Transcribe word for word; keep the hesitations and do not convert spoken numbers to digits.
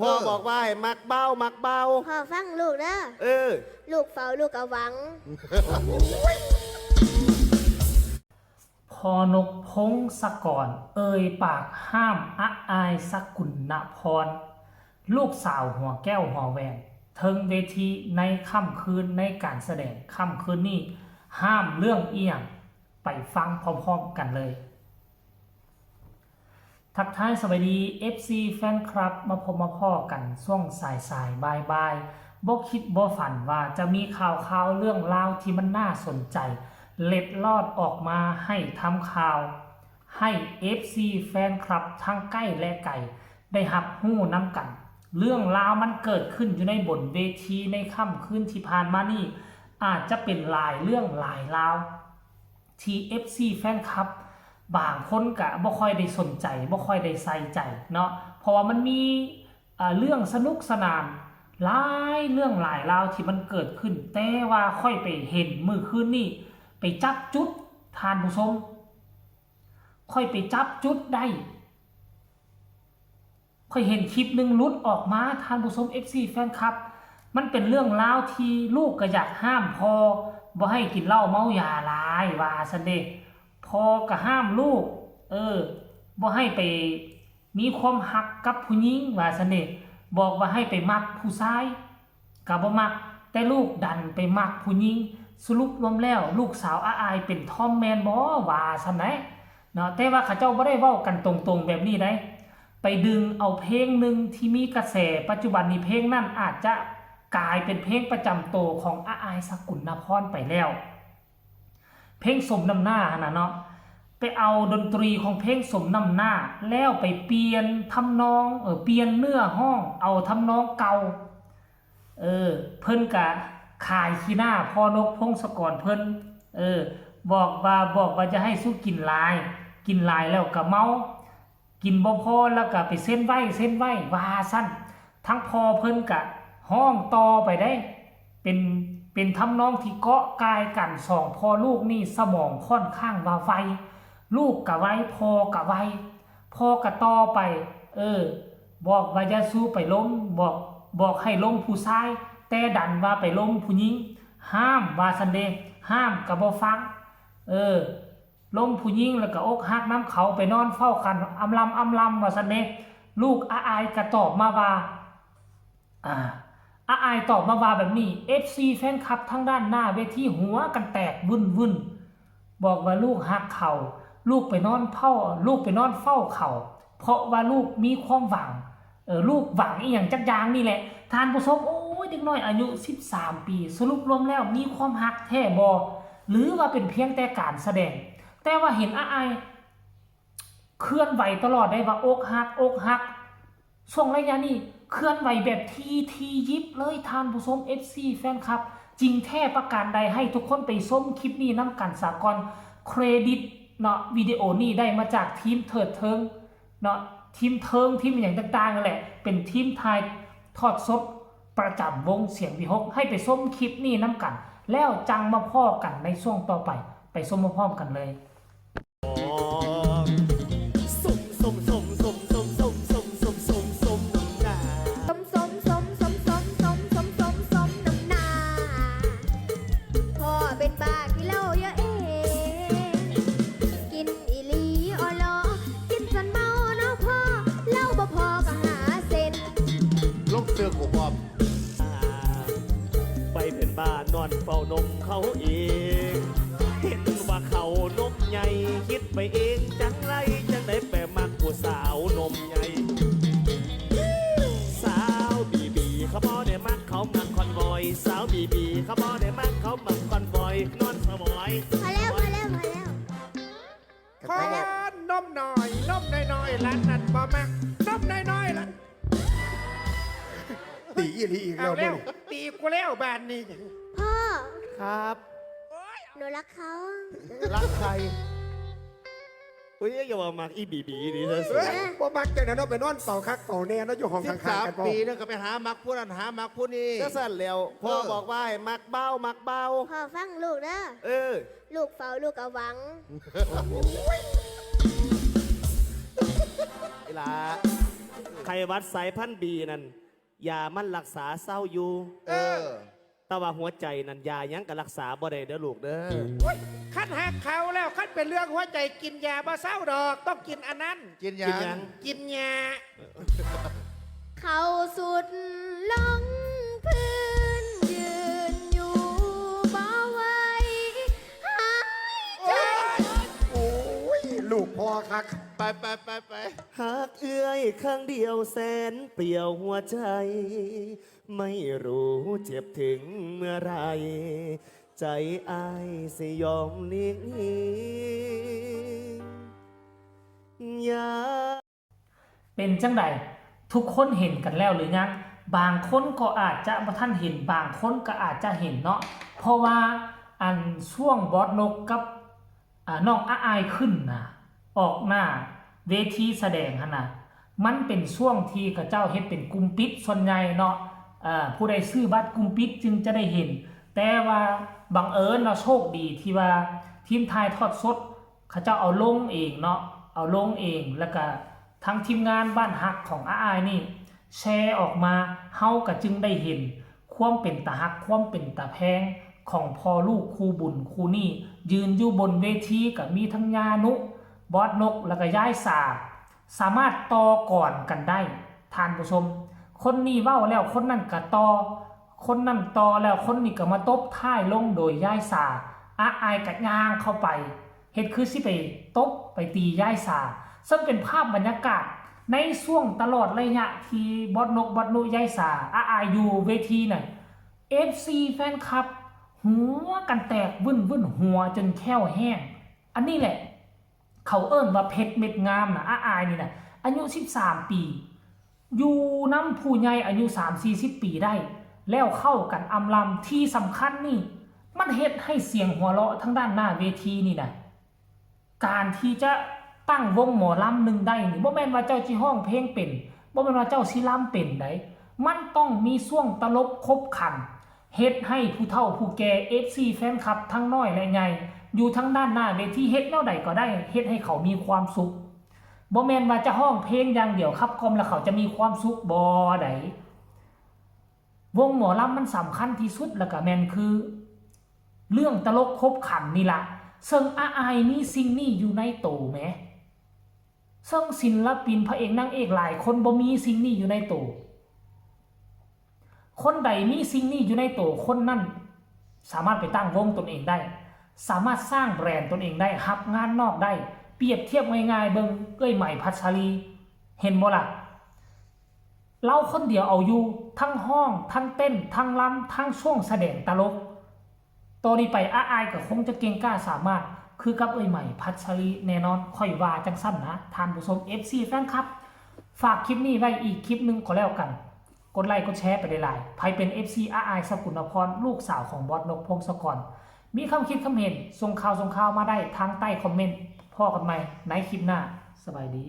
พ่อบอกว่าให้มักเบา มักเบา พ่อฟังลูกเด้อ เออ ลูกเฝ้าลูกก็หวัง พนกพงศกรเอ่ยปากห้ามออายสกุณณพร ลูกสาวหัวแก้วหัวแหวน เทิงเวทีในค่ำคืนในการแสดงค่ำคืนนี้ ห้ามเรื่องอีหยัง ไปฟังพร้อมๆกันเลย ทักทายสวัสดี เอฟซี แฟนคลับ มาพบมาพ้อกันช่วงสายๆ บ่ายๆ บ่คิดบ่ฝันว่าจะมีข่าวข่าวเรื่องราวที่มันน่าสนใจ เล็ดลอดออกมาให้ทำข่าว ให้ เอฟซี แฟนคลับทั้งใกล้และไกล ได้รับรู้นำกัน เรื่องราวมันเกิดขึ้นอยู่ในบนเวทีในค่ำคืนที่ผ่านมานี่ อาจจะเป็นหลายเรื่องหลายราว ที่ เอฟซี แฟนคลับ บางคนก็บ่ค่อยได้สนใจ บ่ค่อยได้ใส่ใจเนาะ เพราะว่ามันมี อ่า เรื่องสนุกสนาน หลายเรื่องหลายราวที่มันเกิดขึ้น แต่ว่าข้อยไปเห็นมื้อคืนนี้ ไปจับจุด ท่านผู้ชม ข้อยไปจับจุดได้ ข้อยเห็นคลิปหนึ่งหลุดออกมา ท่านผู้ชม เอฟซี แฟนคลับ มันเป็นเรื่องราวที่ลูกก็อยากห้ามพ่อ บ่ให้กินเหล้าเมายาหลาย ว่าซั้นเด้ พ่อก็ห้ามลูก เออ บ่ให้ไปมีความฮักกับผู้หญิง ว่าซั้นเด้ บอกว่าให้ไปมักผู้ชาย ก็บ่มัก แต่ลูกดันไปมักผู้หญิง สรุปรวมแล้ว ลูกสาวออายเป็นทอมแม่นบ่ ว่าซั้นเด้เนาะ แต่ว่าเขาเจ้าบ่ได้เว้ากันตรงๆแบบนี้เด้ ไปดึงเอาเพลงหนึ่งที่มีกระแสปัจจุบันนี้ เพลงนั้นอาจจะกลายเป็นเพลงประจำตัวของออายสกุณณพรไปแล้ว เพลงสมน้ำหน้าหั่นน่ะเนาะ ไปเอาดนตรีของเพลงสมน้ำหน้า แล้วไปเปลี่ยนทำนอง เออ เปลี่ยนเนื้อฮ้อง เอาทำนองเก่า เออ เพิ่นกะขายขี้หน้าพ่อนกพงศกรเพิ่น เออ บอกว่า บอกว่าจะให้สู้กินหลาย กินหลายแล้วก็เมา กินบ่พอแล้วก็ไปเซ็นไว้ เซ็นไว้ ว่าซั่น ทั้งพ่อเพิ่นกะฮ้องต่อไปได้ เป็น เป็นทำนองที่เกาะกายกัน สองพ่อลูกนี่สมองค่อนข้างว่าไว ลูกกะไว พ่อกะไว พ่อกะต่อไป เออ บอกว่าอย่าสู้ไปลม บอก บอกให้ลมผู้ชาย แต่ดันว่าไปลมผู้หญิง ห้ามว่าซั้นเด้ ห้ามกะบ่ฟัง เออ ลมผู้หญิงแล้วก็อกหักนำเขา ไปนอนเฝ้าคันอำลำอำลำว่าซั้นเด้ ลูกออายก็ตอบมาว่า อ่า ออายตอบมาว่าแบบนี้ เอฟซี แฟนคลับทางด้านหน้าเวทีหัวกันแตกวุ่นๆ บอกว่าลูกฮักเขา ลูกไปนอนเฝ้า ลูกไปนอนเฝ้าเขา เพราะว่าลูกมีความหวัง เออ ลูกหวังอีหยังจักอย่างนี่แหละ ท่านผู้ชม โอ้ย เด็กน้อยอายุสิบสามปี สรุปรวมแล้วมีความฮักแท้บ่ หรือว่าเป็นเพียงแต่การแสดง แต่ว่าเห็นออายเคลื่อนไหวตลอดได้ว่าอกหัก อกหัก ช่วงระยะนี้เคลื่อนไหวแบบทีทียิบเลย ท่านผู้ชม เอฟซี แฟนคลับ จริงแท้ประการใด ให้ทุกคนไปชมคลิปนี้นำกันสาก่อน เครดิตเนาะ วิดีโอนี้ได้มาจากทีมเถิดเทิงเนาะ ทีมเทิง ทีมอหย่างต่างๆนั่นแหละ เป็นทีมถ่ายทอดสดประจำวงเสียงวิหค ให้ไปชมคลิปนี้นำกัน แล้วจั่งมาพ้อกันในช่วงต่อไป ไปชมพร้อมๆกันเลย ส้มส้มส้มส้มส้มส้มส้มส้มส้มส้มน้ำหน้า ส้มส้มส้มส้มส้มส้มส้มส้มส้มน้ำหน้า พ่อเป็นบ้าขี้เหล้าเยอะเอง กินอีหลีออลอ กินจนเมาเนาะพ่อ เหล้าบ่พอก็หาเส้น ลงเสื้อกูพร้อม ไปเป็นบ้านอนเฝ้านมเขาเอง เห็นว่าเขานมใหญ่ คิดไปเองจังไร จังได้ไปมักผู้สาวนมใหญ่ สาวบีบีเขาบ่ได้มักเขามักคอนวอย สาวบีบีเขาบ่ได้มักเขามักคอนวอย นอนสวอย พอแล้ว พอแล้ว พอแล้ว ขอนมหน่อย นมน้อยๆ ร้านนั้นบ่มัก นมน้อยๆ ร้าน ตีอีหลีอีกแล้ว เอาแล้ว มึง ตีกูแล้วบ้านนี้ พ่อ ครับ โอ๊ย หนูรักเขา รักใคร อุ้ย อย่าว่ามักอีบีบีนี่ซะสิ เอ้ย บ่มักจังได๋เนาะ ไปนอนเฝ้าคักเฝ้าแน่เนาะ อยู่ห้องข้างๆกัน สิบสาม ปีแล้วก็ไปหามักผู้นั้นหามักผู้นี้ จังซั่นแล้ว พ่อ เออ บอกว่าให้มักเบา มักเบา พ่อฟังลูกเด้อ เออ ลูกเฝ้าลูกก็หวัง อีหล่า ไข้หวัดสายพันธุ์บีนั่น ยามันรักษาเซาอยู่ เออ แต่ว่าหัวใจนั่น ยาหยังก็รักษาบ่ได้เด้อลูกเด้อ โอ๊ย คันหักเขาแล้ว คันเป็นเรื่องหัวใจกินยาบ่เซาดอก ต้องกินอันนั้น กินหยัง กินหยัง กินยา เขาสุดลงพื้นยืนอยู่บ่ไหวหายใจ โอ้ย ลูกพ่อคัก ไปไปไปไป หักเอื้อยครั้งเดียวแสนเปลี่ยวหัวใจ ไม่รู้เจ็บถึงเมื่อไหร ใจอ้ายสิยอมหลีกหนีอย่า เป็นจังใด ทุกคนเห็นกันแล้วหรือยัง บางคนก็อาจจะบ่ทันเห็น บางคนก็อาจจะเห็นเนาะ เพราะว่าอันช่วงบอสนกกับอ่าน้องอาอายขึ้นนะ ออกหน้าเวทีแสดงหั่นนะ มันเป็นช่วงที่เขาเจ้าเฮ็ดเป็นกลุ่มปิดส่วนใหญ่เนาะ เอ่อ ผู้ใดซื้อบัตรกลุ่มปิดจึงจะได้เห็น แต่ว่าบังเอิญเนาะ โชคดีที่ว่าทีมถ่ายทอดสด เขาเจ้าเอาลงเองเนาะ เอาลงเอง แล้วก็ทั้งทีมงานบ้านฮักของอาอายนี่ แชร์ออกมา เฮาก็จึงได้เห็นความเป็นตาฮัก ความเป็นตาแพงของพ่อลูกคู่บุญคู่นี้ ยืนอยู่บนเวทีก็มีทั้งย่านุ บอสนก แล้วก็ยายสา สามารถต่อกรกันได้ ท่านผู้ชม คนนี้เว้าแล้วคนนั้นก็ต่อ คนนั้นต่อแล้วคนนี้ก็มาตบท้ายลงโดยยายสา อาอายก็ย่างเข้าไป เฮ็ดคือสิไปตบไปตียายสา ซึ่งเป็นภาพบรรยากาศในช่วงตลอดระยะที่บอสนก บอสนุ ยายสา อาอายอยู่เวทีน่ะ เอฟซี แฟนคลับ หัวกันแตกวึ่นวึ่น หัวจนแข้วแห้ง อันนี้แหละ เขาเอิ้นว่าเพชรเม็ดงามนะ อาอายนี่นะ อายุสิบสามปี อยู่นำผู้ใหญ่อายุสามสี่สิบปีได้ แล้วเข้ากันอำลำ ที่สำคัญนี่ มันเฮ็ดให้เสียงหัวเราะทางด้านหน้าเวทีนี่นะ การที่จะตั้งวงหมอลำหนึ่งได้นี่ บ่แม่นว่าเจ้าสิฮ้องเพลงเป็น บ่แม่นว่าเจ้าสิลำเป็นได มันต้องมีช่วงตลกขบขัน เฮ็ดให้ผู้เฒ่าผู้แก่ เอฟซี แฟนคลับทั้งน้อยและใหญ่ อยู่ทางด้านหน้าเวที เฮ็ดแนวใดก็ได้ เฮ็ดให้เขามีความสุข บ่แม่นว่าจะฮ้องเพลงอย่างเดียวขับกล่อมแล้วเขาจะมีความสุข บ่ได วงหมอลำมันสำคัญที่สุด แล้วก็แม่นคือ เรื่องตลกขบขันนี่ละ ซึ่งอาอายมีสิ่งนี้อยู่ในโตแหม ซึ่งศิลปินพระเอกนางเอกหลายคนบ่มีสิ่งนี้อยู่ในโต คนใดมีสิ่งนี้อยู่ในโต คนนั้นสามารถไปตั้งวงตนเองได้ สามารถสร้างแบรนด์ตนเองได้ รับงานนอกได้ เปรียบเทียบง่ายๆ เบิ่งเอื้อยใหม่พัชรี เห็นบ่ล่ะ ลาวคนเดียวเอาอยู่ ทั้งฮ้อง ทั้งเต้น ทั้งลำ ทั้งช่วงแสดงตลก ต่อนี้ไปอาอายก็คงจะเก่งกล้าสามารถ คือกับเอื้อยใหม่พัชรีแน่นอน ข้อยว่าจังซั่นนะ ท่านผู้ชม เอฟซี แฟนคลับ ฝากคลิปนี้ไว้อีกคลิปหนึ่งก็แล้วกัน กดไลค์กดแชร์ไปหลายๆ ไผเป็น เอฟซี อาอาย สกุลนพร ลูกสาวของบอสนก พงศกร มีความคิดความเห็น ส่งข่าวส่งข่าวมาได้ทางใต้คอมเมนต์ พ้อกันใหม่ในคลิปหน้า สบายดี